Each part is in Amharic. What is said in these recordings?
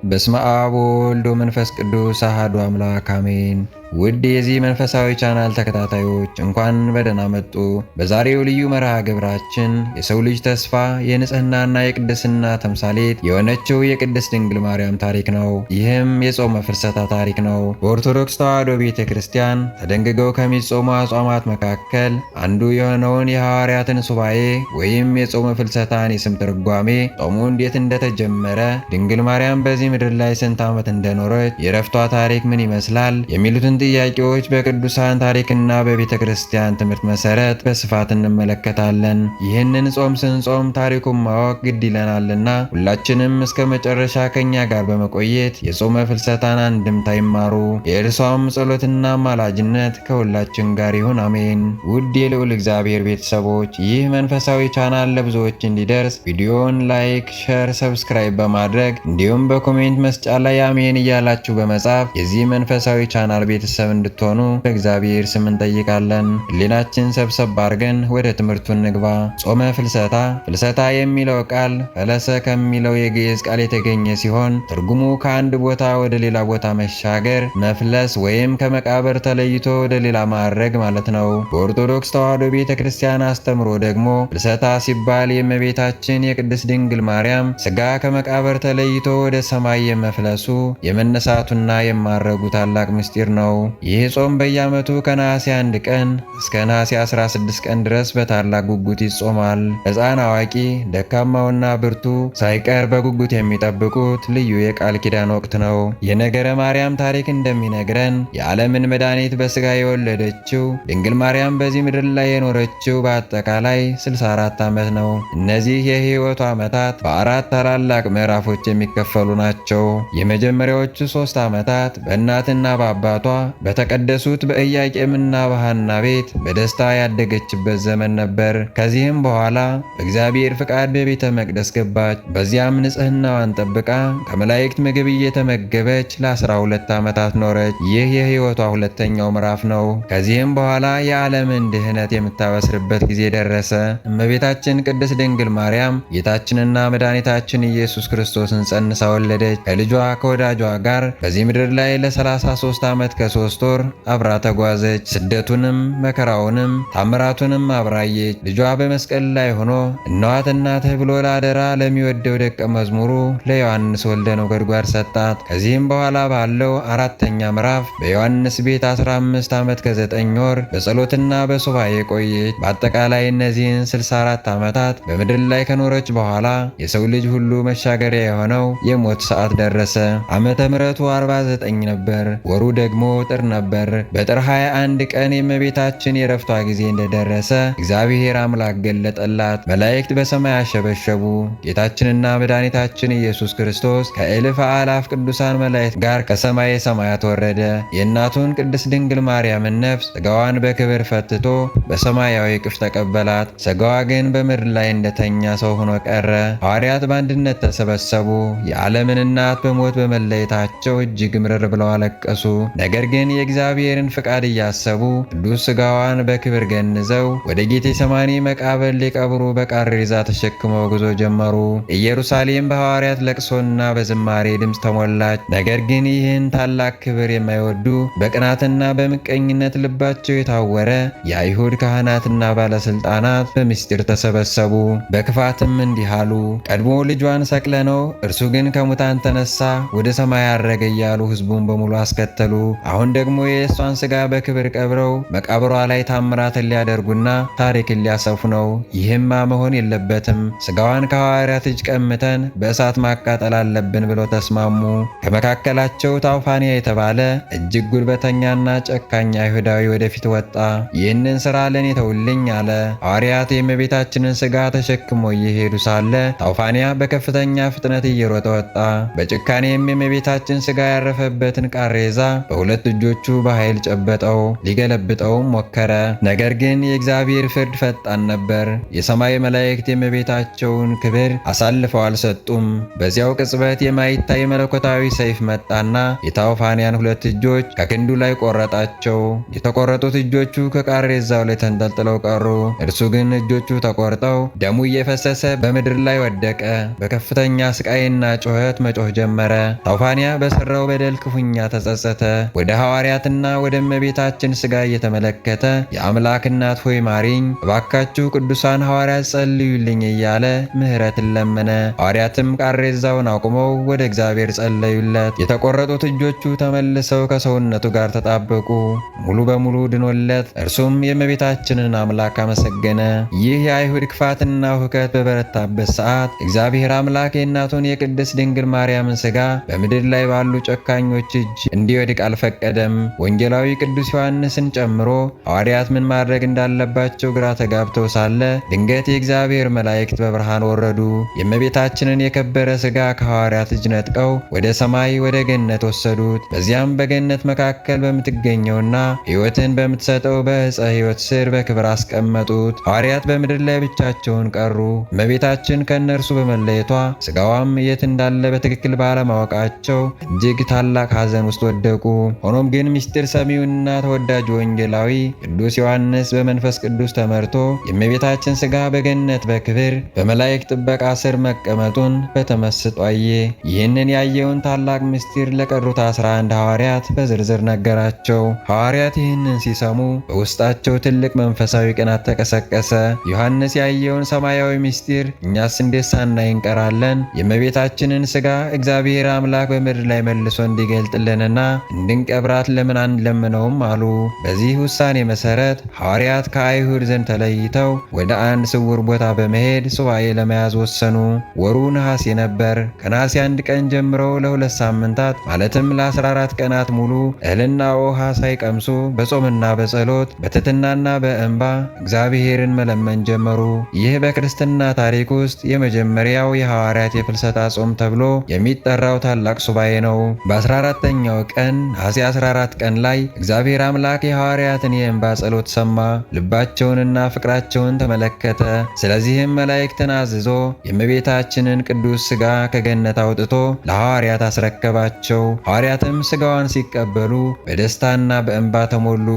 በስመ አብ ወወልድ ወመንፈስ ቅዱስ አሐዱ አምላክ አሜን። ውድ የዚህ መንፈሳዊ ቻናል ተከታታዮች እንኳን በደህና መጡ። በዛሬው ልዩ መርሃ ግብራችን የሰው ልጅ ተስፋ የንጽህናና የቅድስና ተምሳሌት የሆነችው የቅድስት ድንግል ማርያም ታሪክ ነው። ይህም የጾመ ፍልሰታ ታሪክ ነው። በኦርቶዶክስ ተዋሕዶ ቤተ ክርስቲያን ተደንግገው ከሚጾሙ አጽዋማት መካከል አንዱ የሆነውን የሐዋርያትን ሱባኤ ወይም የጾመ ፍልሰታን የስም ትርጓሜ፣ ጾሙ እንዴት እንደተጀመረ፣ ድንግል ማርያም በዚህ ምድር ላይ ስንት ዓመት እንደኖረች፣ የእረፍቷ ታሪክ ምን ይመስላል የሚሉትን ጥያቄዎች በቅዱሳን ታሪክና በቤተ ክርስቲያን ትምህርት መሰረት በስፋት እንመለከታለን። ይህንን ጾም ስንጾም ታሪኩን ማወቅ ግድ ይለናልና ሁላችንም እስከ መጨረሻ ከኛ ጋር በመቆየት የጾመ ፍልሰታን አንድምታ ይማሩ። የእርሷም ጸሎትና አማላጅነት ከሁላችን ጋር ይሁን፣ አሜን። ውድ የልዑል እግዚአብሔር ቤተሰቦች፣ ይህ መንፈሳዊ ቻናል ለብዙዎች እንዲደርስ ቪዲዮውን like፣ share፣ subscribe በማድረግ እንዲሁም በ comment መስጫ ላይ አሜን እያላችሁ በመጻፍ የዚህ መንፈሳዊ ቻናል ቤተሰብ እንድትሆኑ በእግዚአብሔር ስም እንጠይቃለን። ሕሊናችን ሰብሰብ አድርገን ወደ ትምህርቱ እንግባ። ጾመ ፍልሰታ። ፍልሰታ የሚለው ቃል ፈለሰ ከሚለው የግዕዝ ቃል የተገኘ ሲሆን ትርጉሙ ከአንድ ቦታ ወደ ሌላ ቦታ መሻገር፣ መፍለስ ወይም ከመቃብር ተለይቶ ወደ ሌላ ማዕረግ ማለት ነው። በኦርቶዶክስ ተዋሕዶ ቤተ ክርስቲያን አስተምሮ ደግሞ ፍልሰታ ሲባል የእመቤታችን የቅድስት ድንግል ማርያም ሥጋ ከመቃብር ተለይቶ ወደ ሰማይ የመፍለሱ፣ የመነሳቱና የማረጉ ታላቅ ምስጢር ነው። ይህ ጾም በየዓመቱ ከነሐሴ 1 ቀን እስከ ነሐሴ 16 ቀን ድረስ በታላቅ ጉጉት ይጾማል። ሕፃን፣ አዋቂ፣ ደካማውና ብርቱ ሳይቀር በጉጉት የሚጠብቁት ልዩ የቃል ኪዳን ወቅት ነው። የነገረ ማርያም ታሪክ እንደሚነግረን የዓለምን መድኃኒት በሥጋ የወለደችው ድንግል ማርያም በዚህ ምድር ላይ የኖረችው በአጠቃላይ 64 ዓመት ነው። እነዚህ የሕይወቱ ዓመታት በአራት ታላላቅ ምዕራፎች የሚከፈሉ ናቸው። የመጀመሪያዎቹ 3 ዓመታት በእናትና በአባቷ በተቀደሱት በኢያቄምና በሐና ቤት በደስታ ያደገችበት ዘመን ነበር። ከዚህም በኋላ በእግዚአብሔር ፍቃድ በቤተ መቅደስ ገባች። በዚያም ንጽሕናዋን ጠብቃ ከመላእክት ምግብ እየተመገበች ለ12 ዓመታት ኖረች። ይህ የሕይወቷ ሁለተኛው ምዕራፍ ነው። ከዚህም በኋላ የዓለምን ድህነት የምታበስርበት ጊዜ ደረሰ። እመቤታችን ቅድስት ድንግል ማርያም ጌታችንና መድኃኒታችን ኢየሱስ ክርስቶስን ጸንሳ ወለደች። ከልጇ ከወዳጇ ጋር በዚህ ምድር ላይ ለ33 ዓመት ከ3 ወር አብራ ተጓዘች። ስደቱንም መከራውንም ታምራቱንም አብራየች። ልጇ በመስቀል ላይ ሆኖ እነኋት እናትህ ብሎ ለአደራ ለሚወደው ደቀ መዝሙሩ ለዮሐንስ ወልደ ነጎድጓድ ሰጣት። ከዚህም በኋላ ባለው አራተኛ ምዕራፍ በዮሐንስ ቤት 15 ዓመት ከ9 ወር በጸሎትና በሱባኤ ቆየች። በአጠቃላይ እነዚህን 64 ዓመታት በምድር ላይ ከኖረች በኋላ የሰው ልጅ ሁሉ መሻገሪያ የሆነው የሞት ሰዓት ደረሰ። ዓመተ ምሕረቱ 49 ነበር። ወሩ ደግሞ ጥር ነበር። በጥር 21 ቀን የእመቤታችን የረፍቷ ጊዜ እንደደረሰ እግዚአብሔር አምላክ ገለጠላት። መላእክት በሰማይ አሸበሸቡ። ጌታችንና መድኃኒታችን ኢየሱስ ክርስቶስ ከእልፍ አእላፍ ቅዱሳን መላእክት ጋር ከሰማየ ሰማያት ወረደ። የእናቱን ቅድስት ድንግል ማርያምን ነፍስ ሥጋዋን በክብር ፈትቶ በሰማያዊ እቅፍ ተቀበላት። ሥጋዋ ግን በምድር ላይ እንደተኛ ሰው ሆኖ ቀረ። ሐዋርያት በአንድነት ተሰበሰቡ። የዓለምን እናት በሞት በመለየታቸው እጅግ ምርር ብለው አለቀሱ። ነገር ግን የእግዚአብሔርን ፍቃድ እያሰቡ ቅዱስ ሥጋዋን በክብር ገንዘው ወደ ጌቴሰማኒ መቃብር ሊቀብሩ በቃሬዛ ተሸክመው ጉዞ ጀመሩ። ኢየሩሳሌም በሐዋርያት ለቅሶና በዝማሬ ድምፅ ተሞላች። ነገር ግን ይህን ታላቅ ክብር የማይወዱ፣ በቅናትና በምቀኝነት ልባቸው የታወረ የአይሁድ ካህናትና ባለስልጣናት በምስጢር ተሰበሰቡ። በክፋትም እንዲህ አሉ፦ ቀድሞ ልጇን ሰቅለነው፣ እርሱ ግን ከሙታን ተነሳ፣ ወደ ሰማይ አረገ እያሉ ሕዝቡን በሙሉ አስከተሉ። አሁን ደግሞ የእሷን ሥጋ በክብር ቀብረው መቃብሯ ላይ ታምራትን ሊያደርጉና ታሪክን ሊያሰፉ ነው። ይህማ መሆን የለበትም። ሥጋዋን ከሐዋርያት እጅ ቀምተን በእሳት ማቃጠል አለብን ብለው ተስማሙ። ከመካከላቸው ታውፋንያ የተባለ እጅግ ጉልበተኛና ጨካኝ አይሁዳዊ ወደፊት ወጣ። ይህንን ሥራ ለእኔ ተውልኝ አለ። ሐዋርያት የእመቤታችንን ሥጋ ተሸክሞ እየሄዱ ሳለ ታውፋንያ በከፍተኛ ፍጥነት እየሮጠ ወጣ። በጭካኔም የእመቤታችን ሥጋ ያረፈበትን ቃሬዛ በሁለት እጆቹ በኃይል ጨበጠው፣ ሊገለብጠውም ሞከረ። ነገር ግን የእግዚአብሔር ፍርድ ፈጣን ነበር። የሰማይ መላእክት የእመቤታቸውን ክብር አሳልፈው አልሰጡም። በዚያው ቅጽበት የማይታይ መለኮታዊ ሰይፍ መጣና የታውፋንያን ሁለት እጆች ከክንዱ ላይ ቆረጣቸው። የተቆረጡት እጆቹ ከቃሬዛው ላይ ተንጠልጥለው ቀሩ። እርሱ ግን እጆቹ ተቆርጠው ደሙ እየፈሰሰ በምድር ላይ ወደቀ። በከፍተኛ ስቃይና ጩኸት መጮህ ጀመረ። ታውፋንያ በሰራው በደል ክፉኛ ተጸጸተ። ወደ ሐዋርያትና ወደ እመቤታችን ሥጋ እየተመለከተ የአምላክ እናት ሆይ ማሪኝ፣ እባካችሁ ቅዱሳን ሐዋርያት ጸልዩልኝ እያለ ምሕረትን ለመነ። ሐዋርያትም ቃሬዛውን አቁመው ወደ እግዚአብሔር ጸለዩለት። የተቆረጡት እጆቹ ተመልሰው ከሰውነቱ ጋር ተጣበቁ። ሙሉ በሙሉ ድኖለት እርሱም የእመቤታችንን አምላክ አመሰገነ። ይህ የአይሁድ ክፋትና ሁከት በበረታበት ሰዓት እግዚአብሔር አምላክ የእናቱን የቅድስት ድንግል ማርያምን ሥጋ በምድር ላይ ባሉ ጨካኞች እጅ እንዲወድቅ አልፈቀደም። ወንጌላዊ ቅዱስ ዮሐንስን ጨምሮ ሐዋርያት ምን ማድረግ እንዳለባቸው ግራ ተጋብተው ሳለ ድንገት የእግዚአብሔር መላእክት በብርሃን ወረዱ። የእመቤታችንን የከበረ ሥጋ ከሐዋርያት እጅ ነጥቀው ወደ ሰማይ ወደ ገነት ወሰዱት። በዚያም በገነት መካከል በምትገኘውና ሕይወትን በምትሰጠው በዕፀ ሕይወት ስር በክብር አስቀመጡት። ሐዋርያት በምድር ላይ ብቻቸውን ቀሩ። እመቤታችን ከእነርሱ በመለየቷ ሥጋዋም የት እንዳለ በትክክል ባለማወቃቸው እጅግ ታላቅ ሐዘን ውስጥ ወደቁ። ሆኖም ግን ምስጢር ሰሚውና ተወዳጁ ወንጌላዊ ቅዱስ ዮሐንስ በመንፈስ ቅዱስ ተመርቶ የእመቤታችን ሥጋ በገነት በክብር በመላእክት ጥበቃ ስር መቀመጡን በተመስጦ አየ። ይህንን ያየውን ታላቅ ምስጢር ለቀሩት 11 ሐዋርያት በዝርዝር ነገራቸው። ሐዋርያት ይህንን ሲሰሙ በውስጣቸው ትልቅ መንፈሳዊ ቅናት ተቀሰቀሰ። ዮሐንስ ያየውን ሰማያዊ ምስጢር እኛስ እንዴት ሳናይ እንቀራለን? የእመቤታችንን ሥጋ እግዚአብሔር አምላክ በምድር ላይ መልሶ እንዲገልጥልንና እንድንቀብራት ለምን አንለምነውም አሉ። በዚህ ውሳኔ መሰረት ሐዋርያት ከአይሁድ ዘንድ ተለይተው ወደ አንድ ስውር ቦታ በመሄድ ሱባኤ ለመያዝ ወሰኑ። ወሩ ነሐሴ ነበር። ከነሐሴ 1 ቀን ጀምሮ ለ2 ሳምንታት ማለትም ለ14 ቀናት ሙሉ እህልና ውሃ ሳይቀምሱ በጾምና በጸሎት በትሕትናና በእንባ እግዚአብሔርን መለመን ጀመሩ። ይህ በክርስትና ታሪክ ውስጥ የመጀመሪያው የሐዋርያት የፍልሰታ ጾም ተብሎ የሚጠራው ታላቅ ሱባኤ ነው። በ14ኛው ቀን ነሐሴ 14 ቀን ላይ እግዚአብሔር አምላክ የሐዋርያትን የእንባ ጸሎት ሰማ፣ ልባቸውንና ፍቅራቸውን ተመለከተ። ስለዚህም መላእክትን አዝዞ የእመቤታችንን ቅዱስ ሥጋ ከገነት አውጥቶ ለሐዋርያት አስረከባቸው። ሐዋርያትም ሥጋዋን ሲቀበሉ በደስታና በእንባ ተሞሉ።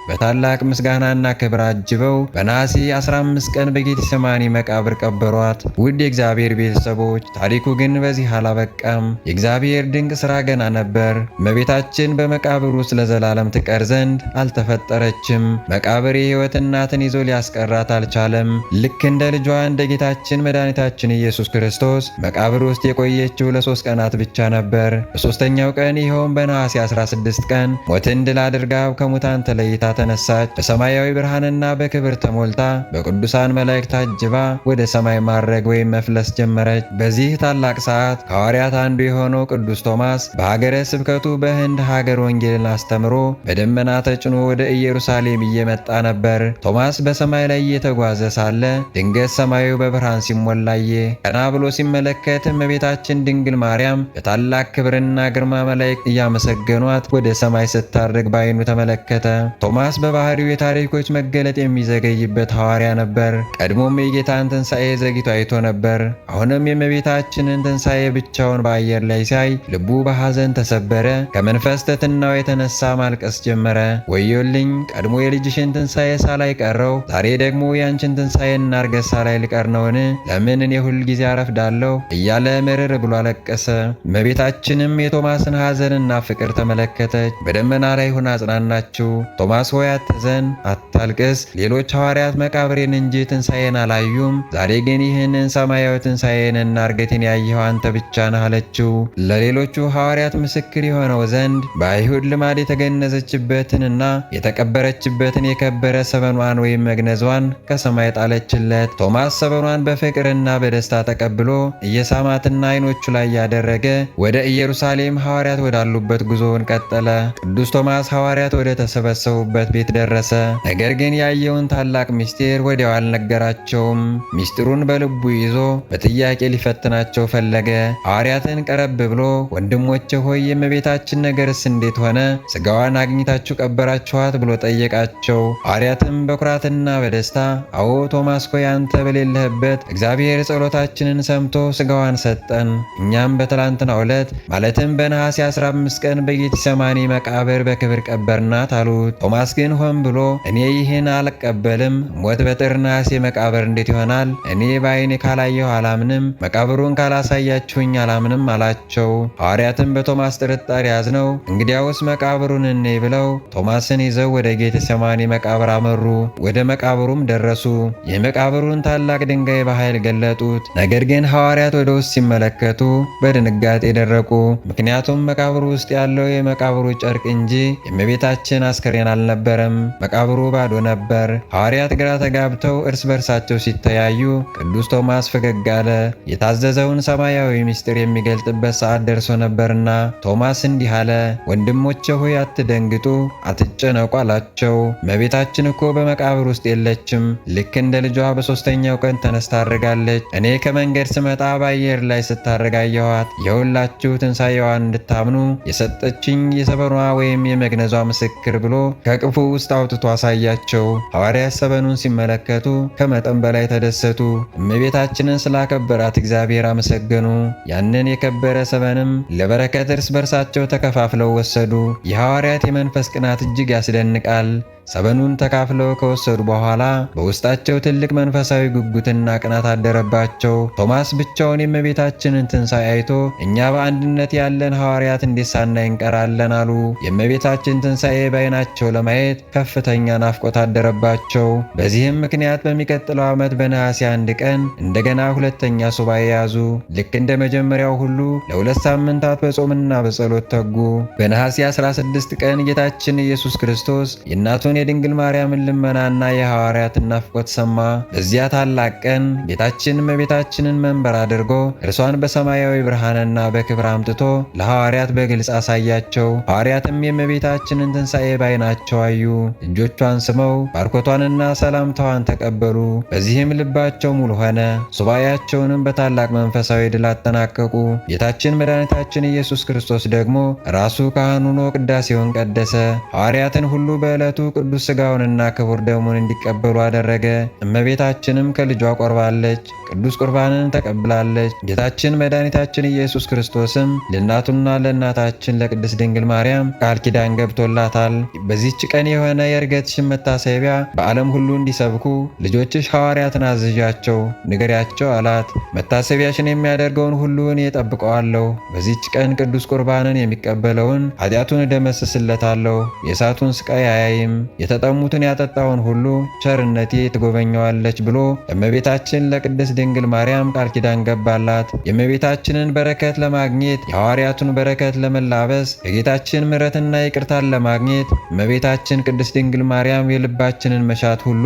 በታላቅ ምስጋናና ክብር አጅበው በነሐሴ 15 ቀን በጌቴሴማኒ መቃብር ቀበሯት። ውድ የእግዚአብሔር ቤተሰቦች፣ ታሪኩ ግን በዚህ አላበቃም። የእግዚአብሔር ድንቅ ሥራ ገና ነበር። እመቤታችን በመቃብር ውስጥ ለዘላለም ትቀር ዘንድ አልተፈጠረችም። መቃብር የሕይወት እናትን ይዞ ሊያስቀራት አልቻለም። ልክ እንደ ልጇ እንደ ጌታችን መድኃኒታችን ኢየሱስ ክርስቶስ መቃብር ውስጥ የቆየችው ለ3 ቀናት ብቻ ነበር። በሦስተኛው ቀን ይኸውም በነሐሴ 16 ቀን ሞትን ድል አድርጋ ከሙታን ተለይታ ተነሳች። በሰማያዊ ብርሃንና በክብር ተሞልታ በቅዱሳን መላእክት ታጅባ ወደ ሰማይ ማረግ ወይም መፍለስ ጀመረች። በዚህ ታላቅ ሰዓት ከሐዋርያት አንዱ የሆነው ቅዱስ ቶማስ በሀገረ ስብከቱ በህንድ ሀገር ወንጌልን አስተምሮ በደመና ተጭኖ ወደ ኢየሩሳሌም እየመጣ ነበር። ቶማስ በሰማይ ላይ እየተጓዘ ሳለ ድንገት ሰማዩ በብርሃን ሲሞላየ ቀና ብሎ ሲመለከት እመቤታችን ድንግል ማርያም በታላቅ ክብርና ግርማ መላእክት እያመሰገኗት ወደ ሰማይ ስታርግ በዓይኑ ተመለከተ። ቶማስ በባህሪው የታሪኮች መገለጥ የሚዘገይበት ሐዋርያ ነበር። ቀድሞም የጌታን ትንሣኤ ዘግይቶ አይቶ ነበር። አሁንም የእመቤታችንን ትንሣኤ ብቻውን በአየር ላይ ሲያይ ልቡ በሐዘን ተሰበረ። ከመንፈስ ትሕትናው የተነሳ ማልቀስ ጀመረ። ወዮልኝ፣ ቀድሞ የልጅሽን ትንሣኤ ሳላይ ቀረው፣ ዛሬ ደግሞ ያንቺን ትንሣኤና ዕርገት ሳላይ ልቀር ነውን? ለምን እኔ ሁል ጊዜ አረፍዳለሁ? እያለ ምርር ብሎ አለቀሰ። እመቤታችንም የቶማስን ሐዘንና ፍቅር ተመለከተች። በደመና ላይ ሆና አጽናናችው። ቶማስ ሆይ አትዘን፣ አታልቅስ። ሌሎች ሐዋርያት መቃብሬን እንጂ ትንሣኤን አላዩም። ዛሬ ግን ይህንን ሰማያዊ ትንሣኤንና ዕርገቴን ያየኸው አንተ ብቻ ነህ አለችው። ለሌሎቹ ሐዋርያት ምስክር የሆነው ዘንድ በአይሁድ ልማድ የተገነዘችበትንና የተቀበረችበትን የከበረ ሰበኗን ወይም መግነዟን ከሰማይ ጣለችለት። ቶማስ ሰበኗን በፍቅርና በደስታ ተቀብሎ እየሳማትና ዓይኖቹ ላይ ያደረገ ወደ ኢየሩሳሌም ሐዋርያት ወዳሉበት ጉዞውን ቀጠለ። ቅዱስ ቶማስ ሐዋርያት ወደ ተሰበሰቡበት ወዳሉበት ቤት ደረሰ። ነገር ግን ያየውን ታላቅ ምስጢር ወዲያው አልነገራቸውም። ምስጢሩን በልቡ ይዞ በጥያቄ ሊፈትናቸው ፈለገ። ሐዋርያትን ቀረብ ብሎ ወንድሞቼ ሆይ የእመቤታችን ነገርስ እንዴት ሆነ? ሥጋዋን አግኝታችሁ ቀበራችኋት? ብሎ ጠየቃቸው። ሐዋርያትም በኩራትና በደስታ አዎ ቶማስ ሆይ አንተ በሌለህበት እግዚአብሔር ጸሎታችንን ሰምቶ ሥጋዋን ሰጠን። እኛም በትላንትናው ዕለት ማለትም በነሐሴ 15 ቀን በጌቴሴማኒ መቃብር በክብር ቀበርናት አሉት። ቶማስ ግን ሆን ብሎ እኔ ይህን አልቀበልም፣ ሞት በጥር ነሐሴ መቃብር እንዴት ይሆናል? እኔ በዓይኔ ካላየሁ አላምንም፣ መቃብሩን ካላሳያችሁኝ አላምንም አላቸው። ሐዋርያትም በቶማስ ጥርጣሬ አዝነው እንግዲያውስ መቃብሩን እንይ ብለው ቶማስን ይዘው ወደ ጌቴሴማኒ መቃብር አመሩ። ወደ መቃብሩም ደረሱ። የመቃብሩን ታላቅ ድንጋይ በኃይል ገለጡት። ነገር ግን ሐዋርያት ወደ ውስጥ ሲመለከቱ በድንጋጤ ደረቁ። ምክንያቱም መቃብሩ ውስጥ ያለው የመቃብሩ ጨርቅ እንጂ የእመቤታችን አስከሬን አልነበረም። መቃብሩ ባዶ ነበር። ሐዋርያት ግራ ተጋብተው እርስ በርሳቸው ሲተያዩ ቅዱስ ቶማስ ፈገግ አለ። የታዘዘውን ሰማያዊ ምስጢር የሚገልጥበት ሰዓት ደርሶ ነበርና። ቶማስ እንዲህ አለ፣ ወንድሞቼ ሆይ አትደንግጡ፣ አትጨነቁ አላቸው። እመቤታችን እኮ በመቃብር ውስጥ የለችም። ልክ እንደ ልጇ በሦስተኛው ቀን ተነስታ አድርጋለች። እኔ ከመንገድ ስመጣ በአየር ላይ ስታርግ አየኋት። የሁላችሁ ትንሣኤዋን እንድታምኑ የሰጠችኝ የሰበኗ ወይም የመግነዟ ምስክር ብሎ ከቅፉ ውስጥ አውጥቶ አሳያቸው። ሐዋርያት ሰበኑን ሲመለከቱ ከመጠን በላይ ተደሰቱ። እመቤታችንን ስላከበራት እግዚአብሔር አመሰገኑ። ያንን የከበረ ሰበንም ለበረከት እርስ በርሳቸው ተከፋፍለው ወሰዱ። የሐዋርያት የመንፈስ ቅናት እጅግ ያስደንቃል። ሰበኑን ተካፍለው ከወሰዱ በኋላ በውስጣቸው ትልቅ መንፈሳዊ ጉጉትና ቅናት አደረባቸው። ቶማስ ብቻውን የእመቤታችንን ትንሣኤ አይቶ እኛ በአንድነት ያለን ሐዋርያት እንዴት ሳናይ እንቀራለን አሉ። የእመቤታችን ትንሣኤ በዓይናቸው ለማየት ከፍተኛ ናፍቆት አደረባቸው። በዚህም ምክንያት በሚቀጥለው ዓመት በነሐሴ 1 ቀን እንደገና ሁለተኛ ሱባኤ ያዙ። ልክ እንደ መጀመሪያው ሁሉ ለ2 ሳምንታት በጾምና በጸሎት ተጉ። በነሐሴ 16 ቀን ጌታችን ኢየሱስ ክርስቶስ የእናቱን የድንግል ማርያምን ልመናና የሐዋርያትን ናፍቆት ሰማ። በዚያ ታላቅ ቀን ጌታችን እመቤታችንን መንበር አድርጎ እርሷን በሰማያዊ ብርሃንና በክብር አምጥቶ ለሐዋርያት በግልጽ አሳያቸው። ሐዋርያትም የእመቤታችንን ትንሣኤ ባይናቸው አዩ። እጆቿን ስመው ባርኮቷንና ሰላምታዋን ተቀበሉ። በዚህም ልባቸው ሙሉ ሆነ። ሱባኤያቸውንም በታላቅ መንፈሳዊ ድል አጠናቀቁ። ጌታችን መድኃኒታችን ኢየሱስ ክርስቶስ ደግሞ ራሱ ካህን ሆኖ ቅዳሴውን ቀደሰ። ሐዋርያትን ሁሉ በዕለቱ ቅዱስ ሥጋውንና ክቡር ደሙን እንዲቀበሉ አደረገ። እመቤታችንም ከልጇ ቆርባለች፣ ቅዱስ ቁርባንን ተቀብላለች። ጌታችን መድኃኒታችን ኢየሱስ ክርስቶስም ለእናቱና ለእናታችን ለቅድስት ድንግል ማርያም ቃል ኪዳን ገብቶላታል። በዚህች ቀን የሆነ የዕርገትሽን መታሰቢያ በዓለም ሁሉ እንዲሰብኩ ልጆችሽ ሐዋርያትን አዝዣቸው ንገሪያቸው አላት። መታሰቢያሽን የሚያደርገውን ሁሉ እኔ እጠብቀዋለሁ። በዚህች ቀን ቅዱስ ቁርባንን የሚቀበለውን ኃጢአቱን እደመስስለታለሁ፣ የእሳቱን ስቃይ አያይም፣ የተጠሙትን ያጠጣውን ሁሉ ቸርነቴ ትጎበኘዋለች ብሎ ለእመቤታችን ለቅድስት ድንግል ማርያም ቃል ኪዳን ገባላት። የእመቤታችንን በረከት ለማግኘት የሐዋርያቱን በረከት ለመላበስ የጌታችን ምሕረትና ይቅርታን ለማግኘት እመቤታችን ቅድስት ድንግል ማርያም የልባችንን መሻት ሁሉ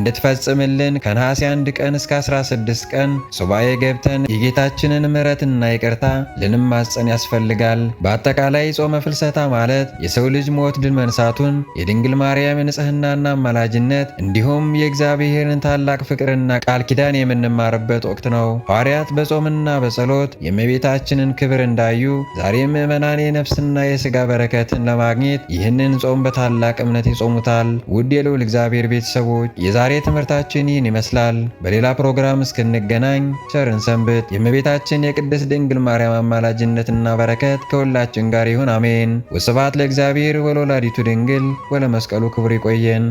እንድትፈጽምልን ከነሐሴ 1 ቀን እስከ 16 ቀን ሱባኤ ገብተን የጌታችንን ምሕረትና ይቅርታ ልንማጸን ያስፈልጋል። በአጠቃላይ ጾመ ፍልሰታ ማለት የሰው ልጅ ሞት ድል መንሳቱን፣ የድንግል ማርያም ንጽሕናና አማላጅነት እንዲሁም የእግዚአብሔርን ታላቅ ፍቅርና ቃል ኪዳን የምንማርበት ወቅት ነው። ሐዋርያት በጾምና በጸሎት የእመቤታችንን ክብር እንዳዩ ዛሬም ምዕመናን የነፍስና የሥጋ በረከትን ለማግኘት ይህንን ጾም በታላቅ እምነት ይጾሙታል። ውድ የልዑል እግዚአብሔር ቤተሰቦች የዛሬ ትምህርታችን ይህን ይመስላል። በሌላ ፕሮግራም እስክንገናኝ ቸርን ሰንብት። የእመቤታችን የቅድስት ድንግል ማርያም አማላጅነትና በረከት ከሁላችን ጋር ይሁን፣ አሜን። ወስብሐት ለእግዚአብሔር ወለወላዲቱ ድንግል ወለመስቀሉ ክቡር። ይቆየን።